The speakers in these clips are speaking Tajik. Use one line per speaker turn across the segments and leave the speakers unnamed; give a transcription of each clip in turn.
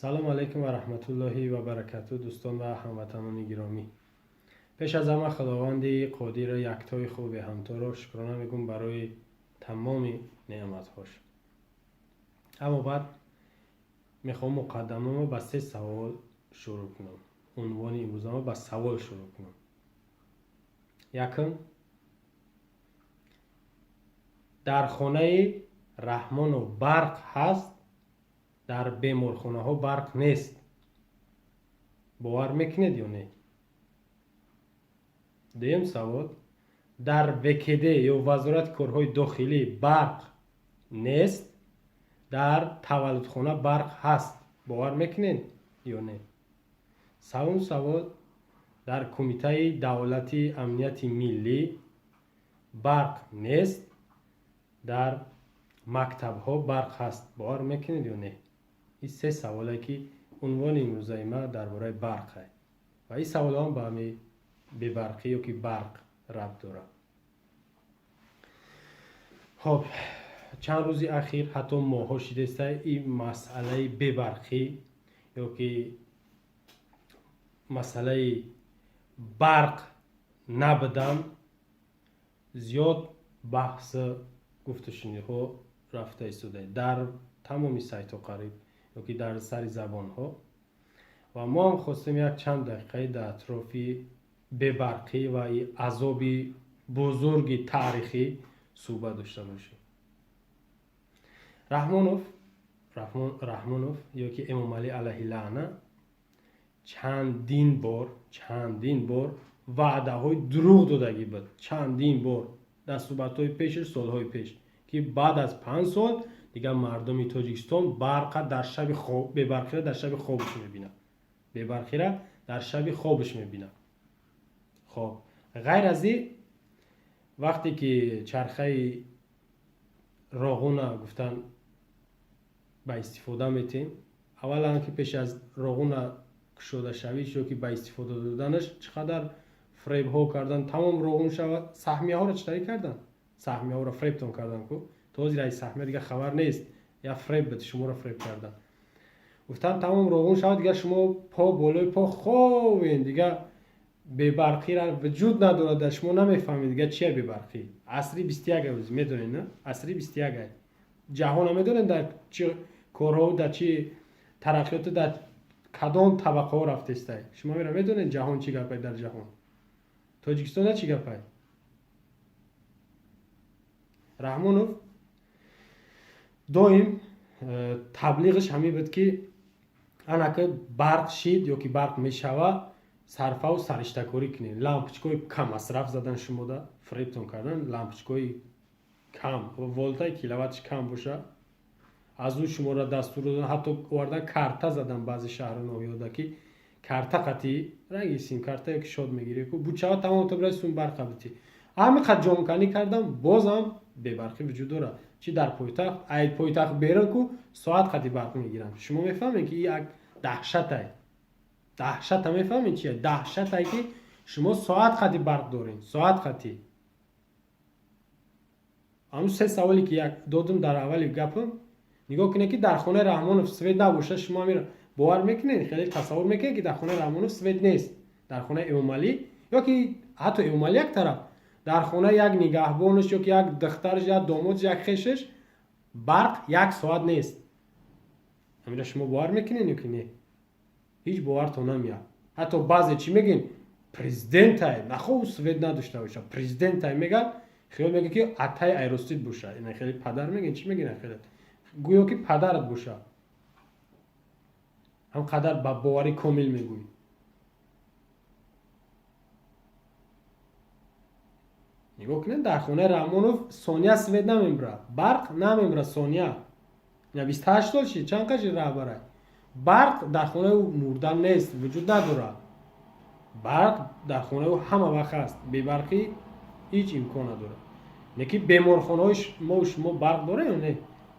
Салом алейкум ва раҳматуллоҳи ва баракату, дӯстон ва ҳамватанони гиромӣ. Пеш аз ҳама Худованди қодиру яктои хуби ҳамторо шукрона мегӯм барои тамоми неъматҳош. Аммо баъд мехоҳам муқаддамаро ба се савол шурӯъ кунам. Унвони имрӯзамо ба савол шурӯъ кунам. Якум, дар хонаи Раҳмонов барқ ҳаст, дар беморхонаҳо барқ нест. Бовар мекунед ё не? Дуюм савол, дар ВКД ё Вазорати корҳои дохилӣ барқ нест, дар таваллудхона барқ ҳаст. Бовар мекунед ё не? Севум савол, дар Кумитаи давлати амнияти миллӣ барқ нест, дар мактабҳо барқ ҳаст. Бовар мекунед ё не? Ин се саволе ки унвони имрӯзаи ма дар бораи барқ ай. Ва ин саволҳо ба ҳами бебарқӣ ё ки барқ рабт дорад. Хоб, чанд рӯзи ахир, ҳатто моҳҳо шидеста, ин масъалаи бебарқӣ ё ки масъалаи барқ набудан зиёд баҳс гуфтушуниҳо рафта истода дар тамоми сайтҳо қариб ё ки дар сари забонҳо. Ва мо ҳам хостем як чанд дақиқаи дар атрофи бебарқӣ ва азоби бузурги таърихӣ суҳбат дошта бошем. Раҳмонов ё ки Эмомалӣ алайҳи лаъна чандин бор ваъдаҳои дурӯғ додагӣ буд, чандин бор дар суҳбатҳои пешаш, солҳои пеш, ки баъд аз 5 сол дигар мардуми Тоҷикистон барқа дар шаби хоб, бебарқира дар шаби хобаш мебинад, бебарқира дар шаби хобаш мебинад. Хоб, ғайр аз ин, вақте ки чархаи роғуна гуфтан ба истифода метем, аввалан ки пеш аз роғуна кушодашавиш ё ки ба истифода доданаш чӣ қадар фребҳо кардан, тамом роғун шавад, саҳмияҳоро чӣ тариқ кардан, саҳмияҳоро фребтон кардан ку то ҳозир аз саҳмия дигар хабар нест, я фреб буд, шуморо фреб кардан. Гуфтан тамом роғун шавад, дигар шумо по болои по ховен, дигар бебарқира вуҷуд надорад, дар шумо намефаҳмед дигар чия бебарқӣ. Асри 21 рӯз медонед, на? Асри 21 ҷаҳона медонед, дар чӣ корҳо, дар чӣ тараққиёту, дар кадом табақаҳо рафтестай. Шумо мера медонед ҷаҳон чӣ гапай, дар ҷаҳон Тоҷикистон чӣ гапай. Раҳмонов доим таблиғаш ҳамин буд, ки анака барқ шид ё ки барқ мешава, сарфаву сариштакорӣ кунед. Лампочкаҳои кам масраф задан, шумода фребтон кардан, лампочкаҳои кам волтаи киловаттш кам боша, аз ӯ шуморо дастур додан, ҳатто овардан карта задан баъзе шаҳру ноҳияҳода, ки карта қатӣ ранги симкарта ё ки шод мегирӣ ку бучава, тамом то бираи сум барқа битӣ. Ҳамин қад ҷомканӣ кардам, бозам бебарқӣ вуҷуд дорад. Чи дар пойтахт, ай пойтахт берун ку соат қати барқ мегиранд. Шумо мефаҳмед, ки ин як даҳшатай, даҳшата мефаҳмед чия? Даҳшатай, ки шумо соат қати барқ доред, соат қати. Ҳамун се саволе ки як додум дар аввали гапам, нигоҳ кунед, ки дар хонаи Раҳмонов свет набошад, шумо ҳамира бовар мекунед, хеле тасаввур мекунед, ки дар хонаи Раҳмонов свет нест, дар хонаи Эмомалӣ ё ки ҳатто Эмомалӣ як тараф, дар хонаи як нигаҳбонаш ё ки як духтараш, як домодаш, як хешаш барқ як соат нест. Ҳамира шумо бовар мекунед ё ки не? Ҳеҷ бовартон намеяд. Ҳатто баъзе чӣ мегӯен: президентай, нахоҳ свет надошта боша, президентай мегӯяд, хиёл мекунад, ки атай айростит боша. Ина хеле падар мегӯен, чӣ мегӯен, хеле гӯё ки падарат боша, ҳам қадар ба боварӣ комил мегӯӣ. Нигоҳ кунед, дар хонаи Раҳмонов сония свет намебурад, барқ намебурад сония. Ина 28 сол шид, чанд қаши раҳбарай, барқ дар хонаи ӯ мурдан нест, вуҷуд надорад. Барқ дар хонаи ӯ ҳама вақт ҳаст, бебарқӣ ҳеҷ имкон надорад. Лекин беморхонаҳои мо шумо барқ дорад ё не?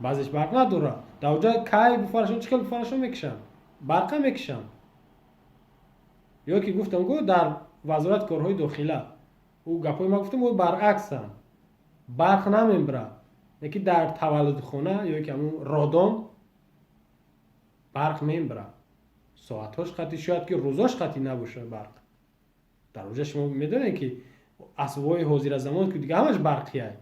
Баъзеш барқ надорад. Дар оҷа кай буфарашон, чӣ хел буфарашон мекушанд, барқа мекушанд. Ё ки гуфтам ку дар Вазорати корҳои дохила, ӯ гапҳои ма гуфтам, ӯ баръаксанд, барқ намебурад, лекин дар таваллудхона ё ки ҳамун родом Барқ мебара, соатҳош қатӣ, шояд ки рӯзош қатӣ набошад барқ. Дар оҷа шумо медонед, ки асбобҳои ҳозиразамон ки дига ҳамаш барқияй,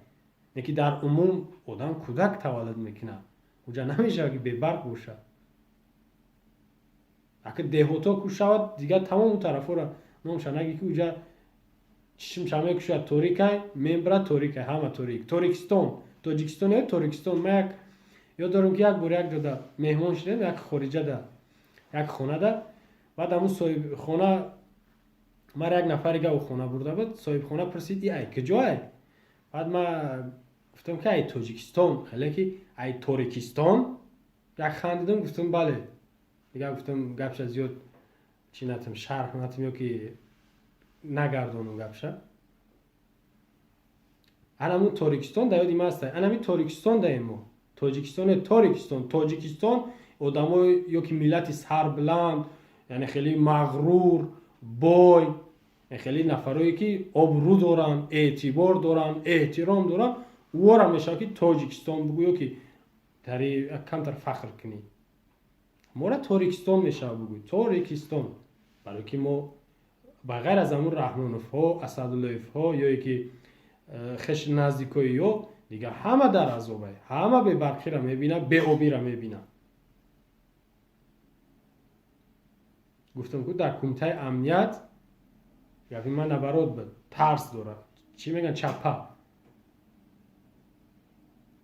леки дар умум одам кӯдак таваллуд мекунад, уҷа намешавад, ки бебарқ бошад. Ака деҳотҳо ку шавад, дигар тамому тарафҳоро номша наги, ки уҷа чишмша мекушад, торикай, мебарад, торикай, ҳама торик. Торикистон, Тоҷикистон ё Торикистон. Ма як ёд дорам, ки як бор як ҷода меҳмон шудем, як хориҷада, як хонада. Баъд ҳамун соҳибхона мара, як нафарига ӯ хона бурда буд, соҳибхона пурсид: «И ай куҷоай?» Баъд ма гуфтам, ки ай Тоҷикистон. Хеле ки ай Торикистон, як хандидам, гуфтам: «Бале». Дигар гуфтам, гапша зиёд чӣ натам, шарҳ натам ё ки нагардонам гапша. Анамун Торикистон дар ёди ма аста. Анами Торикистон даем мо, Тоҷикистон, Торикистон. Тоҷикистон одамои ё ки миллати сарбуланд, яъне хеле мағрур, бой, хеле нафарое ки обрӯ доранд, эътибор доранд, эҳтиром доранд, ӯора мешавад, ки Тоҷикистон бугӯ ё ки тари камтар фахр кунӣ. Мора Торикистон мешавад бугӯй, Торикистон, барое ки мо ба ғайр аз ҳамун Раҳмоновҳо, Асадуллоевҳо ё ки хеш наздикои ё дигар ҳама дар азобай, ҳама бебарқиро мебинад, беобиро мебинад. Гуфтам ку, дар Кумитаи амният гапи ман набарод буд, тарс дорад, чӣ мегӯянд, чаппа.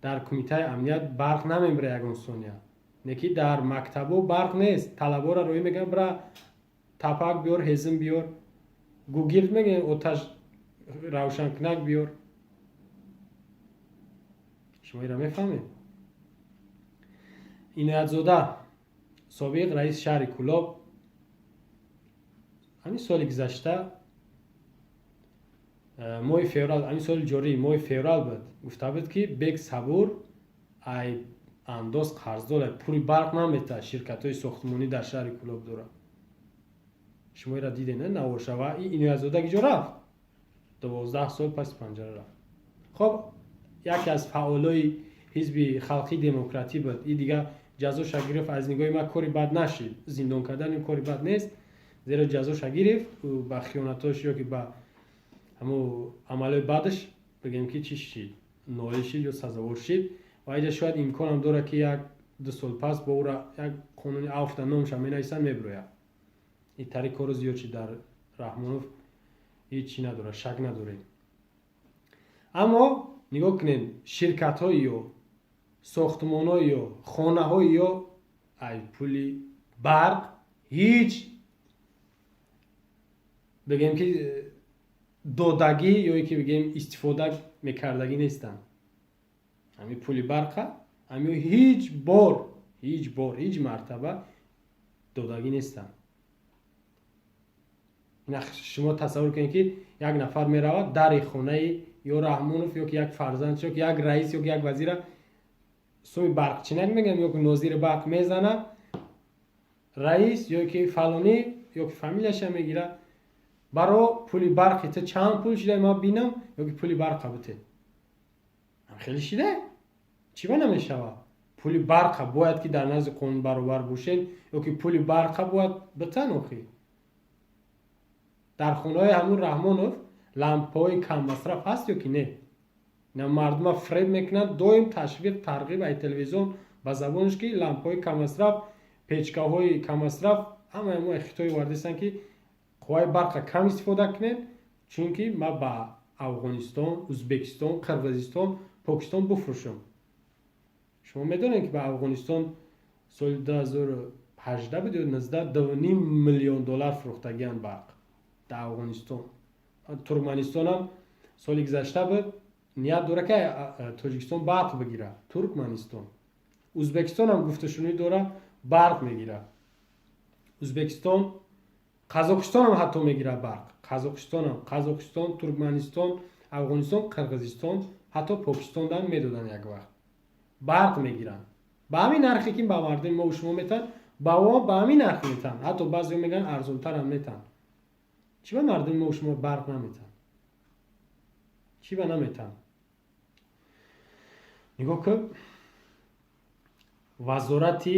Дар Кумитаи амният барқ намебира ягон сония, не ки дар мактабо барқ нест. Талабора роҳӣ мегӯянд: «Бира, тапак биёр, ҳезим биёр, гугирд мегӯянд, оташ равшанкунак биёр». Шумо инро мефаҳмед? Иноятзода, собиқ раиси шаҳри Кӯлоб, ҳамин соли гузашта, моҳи феврал, ҳамин соли ҷорӣ, моҳи феврал буд, гуфта буд, ки Бек Сабур ай андоз қарздор, пули барқ наметаҳад, ширкатҳои сохтмонӣ дар шаҳри Кӯлоб дорад. Шумо инро дидед, не, наворшава? И Иноятзода киҷо рафт? 12 сол паси панҷара рафт. Хоб, яке аз фаъолои Ҳизби Халқии Демократӣ буд. И дигар ҷазоша гирифт. Аз нигоҳи ман кори бад нашид, зиндон кардани кори бад нест, зеро ҷазоша гирифт ба хиёнатош ё ки ба ҳамун амалҳои бадаш, бигем ки чӣ шид, ноил шид ё сазовор шид. Ва иҷа шояд имконам дорад, ки як ду сол пас бо ӯра як қонуни афта номша менависанд, мебирояд. Ин тари кору зиёд шид дар Раҳмонов, ҳеҷ чӣ надорад, шак надорем. Аммо нигоҳ кунед, ширкатҳои ё сохтмонҳои ё хонаҳои ё ай пули барқ ҳеҷ, бигем ки, додагӣ ё ки бигем истифода мекардагӣ нестанд. Ҳамин пули барқа ҳамин ҳеҷ бор, ҳеҷ бор, ҳеҷ мартаба додагӣ нестанд. Шумо тасаввур кунед, ки як нафар меравад дари хонаи ё Раҳмонов, ё ки як фарзанд, ё ки як раис, ё ки як вазира, суми барқчинак мегӯям, ё ки нозири барқ мезанад, раис ё ки фалонӣ, ё ки фамилияша мегирад: «Баро, пули барқи ту чанд пул шида, ман бинам, ё ки пули барқа бите». Хеле шида чӣ ба намешавад? Пули барқа бояд ки дар назди қонун баробар бошед, ё ки пули барқа бояд битан. Охи дар хонаҳои ҳамун Раҳмонов лампаҳои каммасраф ҳаст ё ки не? На, мардума фреб мекунанд доим, ташвиқ, тарғиб ай телевизион ба забонаш, ки лампаҳои каммасраф, печкаҳои каммасраф, ҳамаи мо хитои овардастанд, ки қувваи барқа кам истифода кунед, чунки ма ба Афғонистон, Ӯзбекистон, Қирғизистон, Покистон буфурӯшам. Шумо медонед, ки ба Афғонистон соли 2018 буд ё 19, 2,5 миллион доллар фурӯхтагианд барқ дар Афғонистон. Туркманистонам соли гузашта буд, ният дорад, ки Тоҷикистон барқ бигирад. Туркманистон, Ӯзбекистонам гуфташунӣ дорад, барқ мегирад. Ӯзбекистон, Қазоқистонам ҳатто мегирад барқ. Қазоқистонам, Қазоқистон, Туркманистон, Афғонистон, Қирғизистон, ҳатто Покистонам медоданд, як вақт барқ мегиранд ба ҳамин нархе, ки ба мардуми мо шумо метаҳанд, ба о ба ҳамин нарх метаҳанд. Ҳатто баъзео мегӯянд, арзонтарам метаҳанд. Чӣ ба мардуми мо шумо барқ наметаҳанд? Чӣ ба наметаҳанд? Нигоҳ кун, Вазорати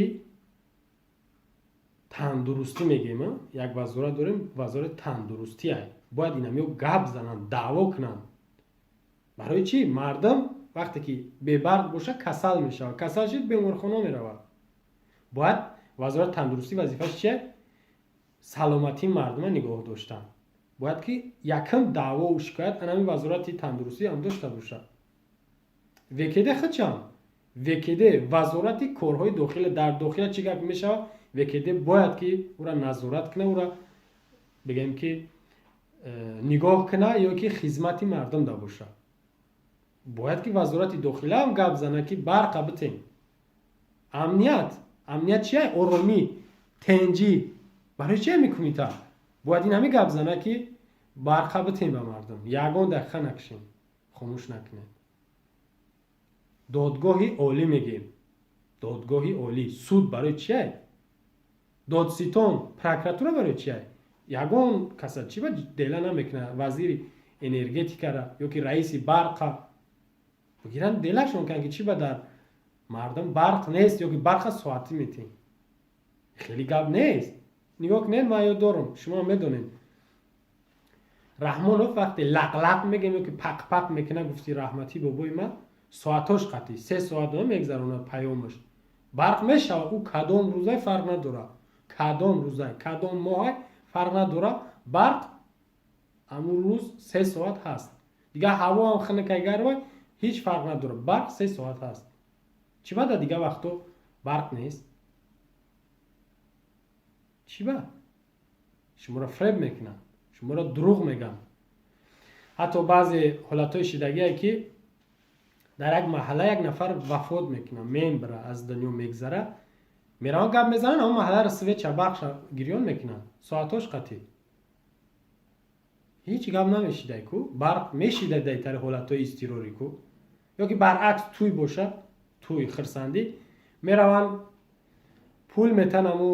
Тандурустӣ мегем, як вазорат дорем, вазорати тандурустӣ. Бояд инамё гап зананд, даъво кунанд. Барои чӣ? Мардум вақте ки бебарқ боша, касал мешавад, касал шид, беморхона меравад. Бояд вазорати тандурустӣ вазифааш чия? Саломатии мардума нигоҳ доштан. Бояд ки якм даъвову шикоят анами вазорати тандурустӣ ҳам дошта бошад. ВКД хичам, ВКД, вазорати корҳои дохила, дар дохила чӣ гап мешавад, ВКД бояд ки ӯра назорат кунад, ӯра бигӯем ки нигоҳ кунад ё ки хизмати мардум да бошад. Бояд ки вазорати дохила ҳам гап занад, ки барқа битем. Амният, амният чия? Оромӣ, тенҷӣ. Барои чия мекунита? Бояд ин ҳами гап занад, ки барқа битем ба мардум, ягон дақиқа накушем, хомӯш накунем. Додгоҳи олӣ мегем, додгоҳи олӣ, суд барои чия? Додситон, прокуратура барои чия? Ягон каса чӣ ба дела намекунад? Вазири энергетикара ё ки раиси барқа бигиранд, делашон кунанд, ки чӣ ба дар мардум барқ нест ё ки барқа соатӣ метем. Хеле гап нест. Нигоҳ кунед, ман ёд дорам, шумо медонед, Раҳмонов вақте лақлақ мегем ё ки пақпақ мекунад, гуфти раҳматӣ бобои ман, соатҳош қатъӣ 3 соат мегзаронад паёмаш. Барқ мешавад, ӯ кадом рӯзай фарқ надорад, кадом рӯзай, кадом моҳай фарқ надорад, барқ ҳамун рӯз 3 соат ҳаст. Дигар ҳаво ҳам хунукай, гармай, ҳеҷ фарқ надорад, барқ 3 соат ҳаст. Чӣ ба дар дигар вақтҳо барқ нест? Чӣ ба шуморо фреб мекунанд, шуморо дурӯғ мегӯянд? Ҳатто баъзе ҳолатҳои шидагие, ки дар як маҳалла як нафар вафот мекунад, мембра, аз дунё мегзара, мераванд, гап мезананд, ҳамон маҳалларо свеча, барқша гирён мекунанд соатҳош қатъӣ. Ҳеҷ гап намешидай ку, барқ мешидай дар тари ҳолатҳои изтирорӣ ку. Ё ки баръакс, тӯй боша, тӯй, хирсандӣ, мераванд, пул метан, ҳаму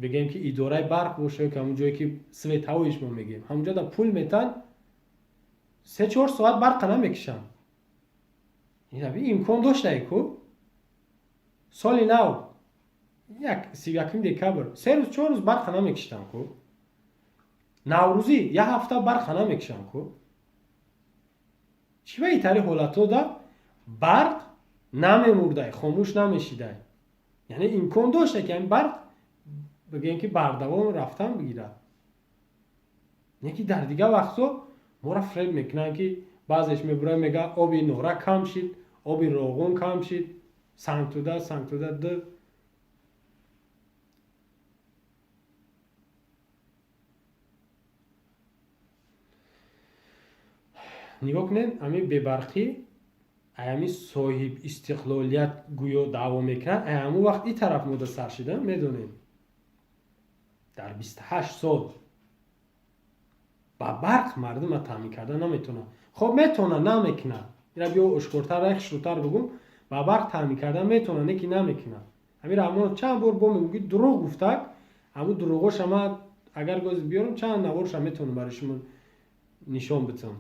бигем ки идораи барқ боша ё ки ҳамун ҷое ки светҳоиш мо мегӯем, ҳамунҷо да пул метан, 3-4 соат барқа намекушанд. Имкон доштае ку. Соли нав, як 31 декабр, 3 рӯз, 4 рӯз барқа намекиштанд ку. Наврӯзӣ як ҳафта барқа намекушанд ку. Чӣ ба итари ҳолатҳо да барқ намемурдай, хомӯш намешидай? Яъне имкон дошта, ки ҳамин барқ бигӯем ки бардавом рафтан бигирад. Не ки дар дигар вақтҳо моро фреб мекунанд, ки баъзеш мебурад, мега оби Нора кам шид, оби Роғун кам шид, Сангтуда, Сангтуда д Нигоҳ кунед, ҳамин бебарқӣ аями соҳиб истиқлолият гӯё даъво мекунад, ай ҳамун вақт ин тараф мода сар шида, медонем, дар 28 сол ба барқ мардума таъмин карда наметавонад. Хоб, метавонад, намекунад. Ира биё ошкортар, хушрӯтар бигӯм: ба барқ таъмин карда метавонад, не ки намекунад. Ҳамин Раҳмонов чанд бор бо мегӯ, ки дурӯғ гуфтак. Ҳамун дурӯғоша ман агар гоз биёрам, чанд наворша метавонам барои шумо нишон бидиҳам.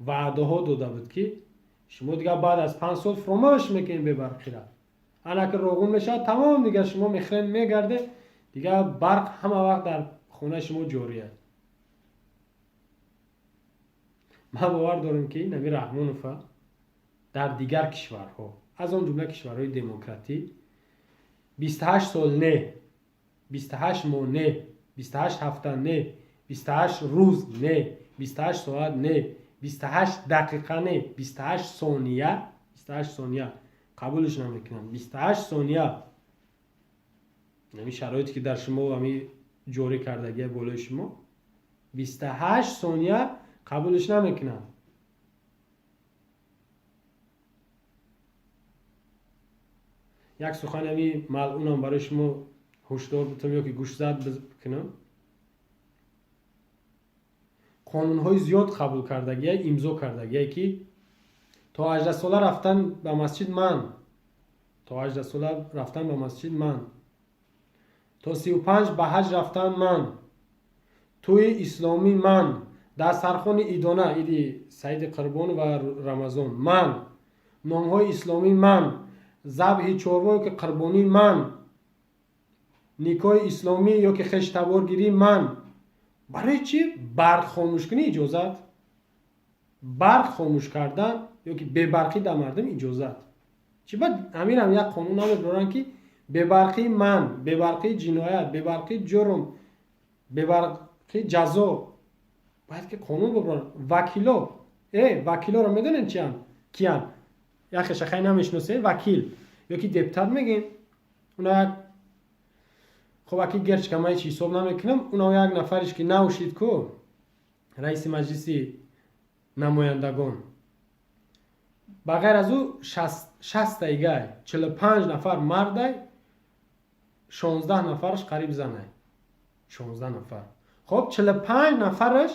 Ваъдаҳо дода буд, ки шумо дигар баъд аз 5 сол фуромӯш мекунед бебарқира. Ана ки Роғун мешавад, тамом, дигар шумо мехӯрем, мегарде, дигар барқ ҳама вақт дар хонаи шумо ҷория. Ман бовар дорам, ки наби Раҳмонова дар дигар кишварҳо, аз он ҷумла кишварҳои демократӣ, 28 сол не, 28 моҳ не, 28 ҳафта не, 28 рӯз не, 28 соат не, 28 дақиқа не, 28 сония, 28 сония қабулш намекунам. 28 сония ҳамин шароите, ки дар шумо ҳами ҷорӣ кардагия болои шумо, 28 сония қабулш намекунам. Як сухани ҳами малъунам барои шумо ҳушдор бутам ё ки гӯшзад бикунам. Қонунҳои зиёд қабул кардагия, имзо кардагие, ки то 18 сола рафтан ба масҷид ман, то 18 сола рафтан ба масҷид ман, то 35 ба ҳаҷ рафтан ман, тӯи исломӣ ман, дастархони идона, иди Саиди Қурбон ва Рамазон ман, номҳои исломӣ ман. Забҳи чорво ки қурбонӣ ман, никоҳи исломӣ ё ки хештаборгирӣ ман. Барои чӣ барқ хомӯшкунӣ иҷозат? Барқ хомӯш кардан ё ки бебарқӣ дар мардум иҷозат. Чӣ ба ҳаминам як қонун намебароранд, ки бебарқӣ ман, бебарқӣ ҷиноят, бебарқӣ ҷурм, бебарқӣ ҷазо? Бояд ки қонун бибароранд. Вакило, вакилоро медонед чиянд, киянд? Яхеша хай намешиносед. Вакил ё ки депутат мегем, уна як хоб аки герчка ман ҳеч ҳисоб намекунам. Уна як нафариш ки наушид ку раиси Маҷлиси намояндагон, ба ғайр аз ӯ 60-таигай, 45 нафар мардай, 16 нафараш қариб занай, 16 нафар. Хоб, 45 нафараш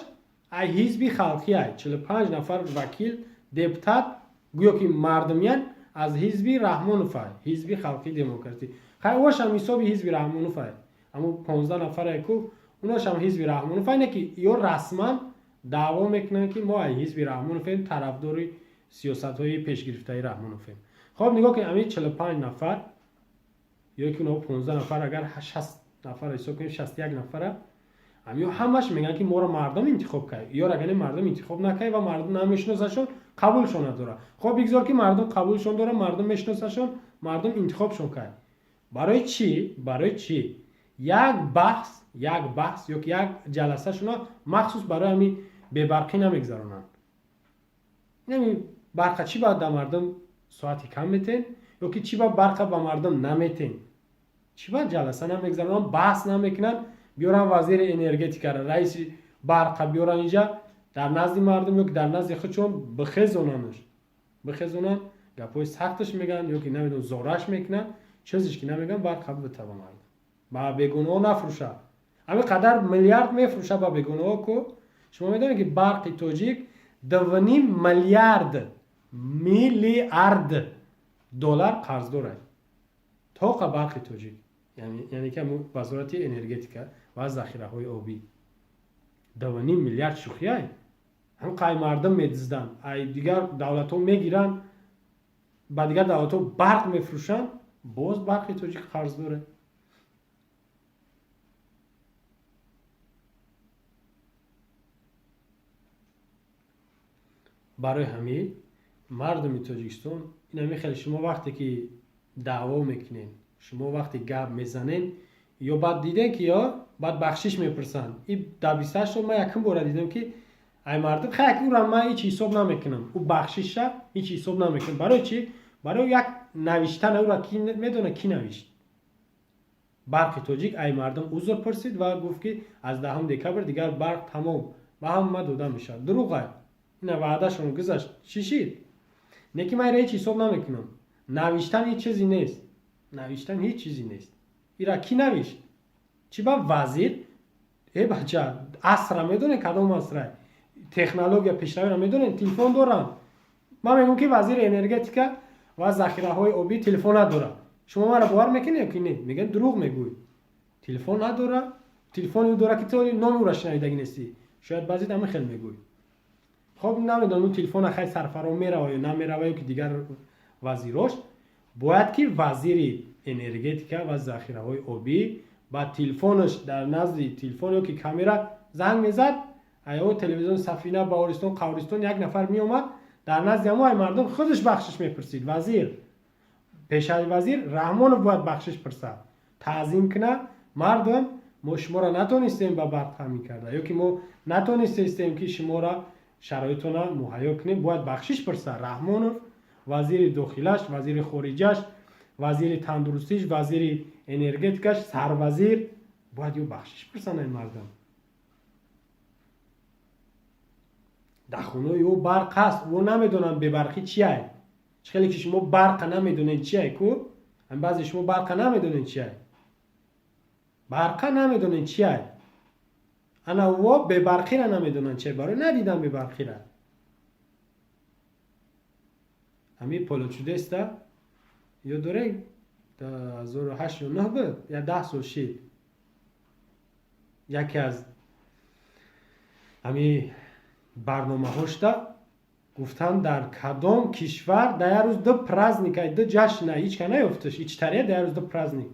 ай ҳизби халқӣ ай, 45 нафар вакил, депутат, гӯё ки мардумиян, аз ҳизби Раҳмонов ай, ҳизби халқии демократӣ. Хай, ошам ҳисоби ҳизби Раҳмонов ай, аммо 15 нафаре ку уношам ҳизби Раҳмонов ай, не ки ё расман даъво мекунанд, ки мо ай ҳизби Раҳмоновем, тарафдори сиёсатҳои пешгирифтаи Раҳмоновем. Хоб, нигоҳ кунед, ҳамин 45 нафар ё ки уно 15 нафар, агар 60 нафар ҳисоб кунем, 61 нафара, ҳамиё ҳамаш мегӯянд, ки моро мардум интихоб кард. Ёр агар мардум интихоб накард ва мардум намешиносашон, қабулшон надорад. Хоб, бигзор ки мардум қабулшон дорад, мардум мешиносашон, мардум интихобшон кард. Барои чӣ, барои чӣ як баҳс, як баҳс ё ки як ҷаласашона махсус барои ҳамин бебарқӣ намегзаронанд? Ами барқа чӣ бояд дар мардум соати кам метен ё ки чӣ ба барқа ба мардум наметен? Чӣ бояд ҷаласа намегзаронанд, баҳс намекунанд? Биёран вазири энергетикара, раиси барқа биёран инҷа, дар назди мардум ё ки дар назди худшон бихезонанш, бихезонанд, гапҳои сахташ мегӯянд ё ки намедонам, зораш мекунанд, чизеш ки намегӯянд. Барқа бита ба мардум, ба бегуноҳ нафурӯша. Ҳамин қадар миллиард мефурӯша ба бегуноҳ ку. Шумо медонед, ки Барқи Тоҷик 2,5 миллиард доллар қарз дорад тоқа Барқи Тоҷик, яъне ки Вазорати энергетика ва захираҳои обӣ. 2,5 миллиард шӯхиай? Ҳам қай мардум медизданд, ай дигар давлатҳо мегиранд, ба дигар давлатҳо барқ мефурӯшанд, боз Барқи Тоҷик қарз дорад. Барои ҳамин, мардуми Тоҷикистон, инами хеле шумо вақте ки даъво мекунед, шумо вақте гап мезанед ё баъд дидем, ки ё баъд бахшиш мепурсанд. И дар 28 сол ман якум бора дидам, ки ай мардум хай, ура ман ҳеч ҳисоб намекунам, ӯ бахшиша ҳеч ҳисоб намекунам. Барои чӣ? Барои як навиштан ура ки медона, кӣ навишт. Барқи Тоҷик ай мардум узр пурсид ва гуфт, ки аз 10 декабр дигар барқ тамом ба ҳама дода мешавад. Дурӯғ ай, ина ваъдашон гузашт, чӣ шид? Не ки ман ира ҳеч ҳисоб намекунам. Навиштан ҳеҷ чизе нест, навиштан ҳеҷ чизе нест. Ира кӣ навишт? Чӣ ба вазир? Э бача, асра медонед, кадом асра? Технология пешравиро медонед, телефон дорам. Ман мегӯям, ки вазири энергетика ва захираҳои обӣ телефон надорад. Шумо маро бовар мекунед ё ки не? Мегӯяд, дурӯғ мегӯй, телефон надора. Телефони дора, ки ту номи ӯра шунавидагӣ нестӣ. Шояд баъзед ҳама хел мегӯй. Хоб, намедонам, телефона хай сарфаро мерава ё намерава, ё ки дигар вазирош. Бояд ки вазири энергетика ва захираҳои обӣ ба телефонаш, дар назди телефон ё ки камера занг мезад, аё телевизион Сафина, Баҳористон, Қавристон як нафар меомад, дар назди ҳамо ай мардум худаш бахшиш мепурсид. Вазир, пешаи вазир Раҳмонов бояд бахшиш пурсад, таъзим кунад: мардум, мо шуморо натонистем ба барқ таъмин карда ё ки мо натонистестем, ки шуморо шароитона муҳайё кунем. Бояд бахшиш пурсад Раҳмонов, вазири дохилаш, вазири хориҷаш, вазири тандурустиш, вазири энергетикаш, сарвазир бояд ё бахшиш пурсанд ай мардум. Дар хонаи ӯ барқ ҳаст, ӯ намедонанд бебарқӣ чиай. Чӣ хеле ки шумо барқа намедонед чиай ку, баъзе шумо барқа намедонед чиай, барқа намедонед чиай, ана ӯ бебарқира намедонанд чиай, барои надидан бебарқира. Ҳамин Поле чудес-та ёд доред? 2008 ё 9 буд, я 10 сол шид. Яке аз ҳамин барномаҳошта Гуфтам, дар кадом кишвар дар як рӯз ду праздник, ду ҷашн ҳеч ка наёфташ? Ичтария дар як рӯз ду праздник.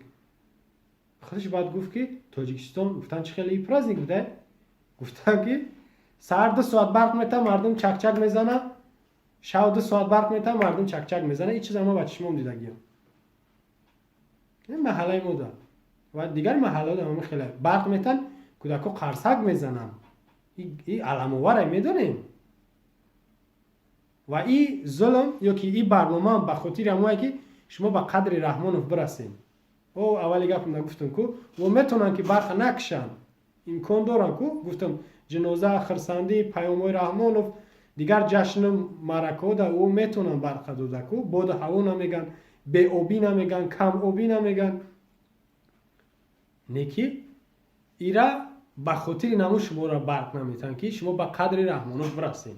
Худаш баъд гуфт, ки Тоҷикистон. Гуфтам, чӣ хеле праздник буда? Гуфтам, ки саҳар 2 соат барқ мета, мардум чакчак мезана, шав 2 соат барқ мета, мардум чакчак мезана. Ин чиза ма ба чишмом дидагиям. Маҳаллаи мода ва дигар маҳаллаҳо ҳама хеле барқ метан, кӯдакҳо қарсак мезананд. И аламоваре, медонем. Ва и зулм ё ки и барнома ба хотири ҳамое, ки шумо ба қадри Раҳмонов бирасем. О, аввали гапам нагуфтам ку, во метавонанд, ки барқа накушанд, имкон доранд ку. Гуфтам, ҷиноза, хирсандӣ, паёмҳои Раҳмонов, дигар ҷашну маъракаҳо да ӯ метавонанд барқа дода ку. Боду ҳаво намеган, беобӣ намеган, камобӣ намеган. Не ки ира ба хотири намо шуморо барқ наметаванд, ки шумо ба қадри Раҳмонов бирасед,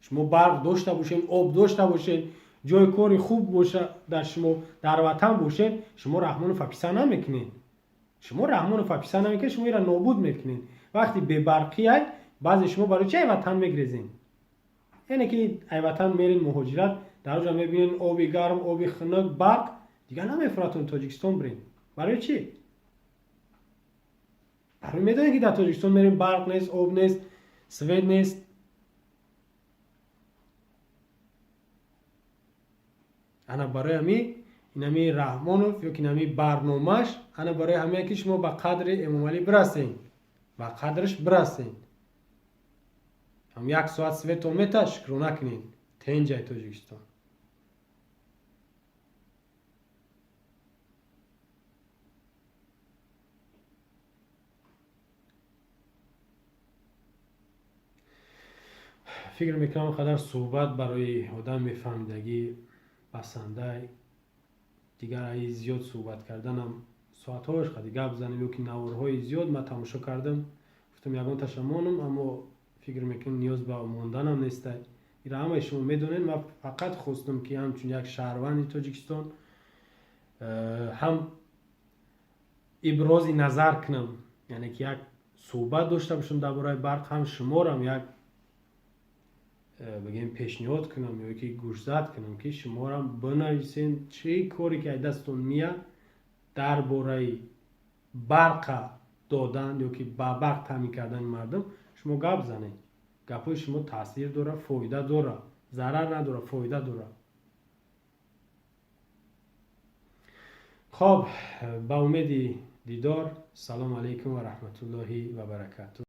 шумо барқ дошта бошед, об дошта бошед, ҷои кори хуб боша дар шумо, дар ватан бошед. Шумо Раҳмонов писанд намекунед, шумо Раҳмонов писанд намекунед, шумо ира нобуд мекунед. Вақти бебарқиай, баъзе шумо барои чи ай ватан мегрезен? Яъне ки ай ватан мерен муҳоҷират, дар оҷа мебинен оби гарм, оби хунук, барқ, дигар намефуратон Тоҷикистон бирен. Барои чӣ? Барои медонед, ки дар Тоҷикистон мерем, барқ нест, об нест, свет нест. Ана барои ҳами инами Раҳмонов ё ки инами барномаш, ана барои ҳамие, ки шумо ба қадри Эмомалӣ бирасен, ба қадраш бирасен. Ҳам як соат светон мета, шукрона кунед, тенҷаи Тоҷикистон. Фикр мекунам, қадар суҳбат барои одам мефаҳмидагӣ басандай. Дигар аи зиёд суҳбат карданам, соатҳош қади гап занем ё ки наворҳои зиёд ман тамошо кардам, гуфтам, ягонташа монам, аммо фикр мекунам, ниёз ба монданам нестай. Ира ҳамаи шумо медонед. Ман фақат хостам, ки ҳамчун як шаҳрванди Тоҷикистон ҳам ибрози назар кунам, яъне ки як суҳбат дошта бошам дар бораи барқ, ҳам шуморам як бигем пешниҳод кунам ё ки гӯшзад кунам, ки шуморам бинависен, чӣ коре ки ай дастон мия дар бораи барқа додан ё ки ба барқ таъмин кардани мардум шумо гап занед. Гапҳои шумо таъсир дорад, фоида дорад, зарар надорад, фоида дорад. Хоб, ба умеди дидор. Салому алайкум ва раҳматуллоҳи ва баракату.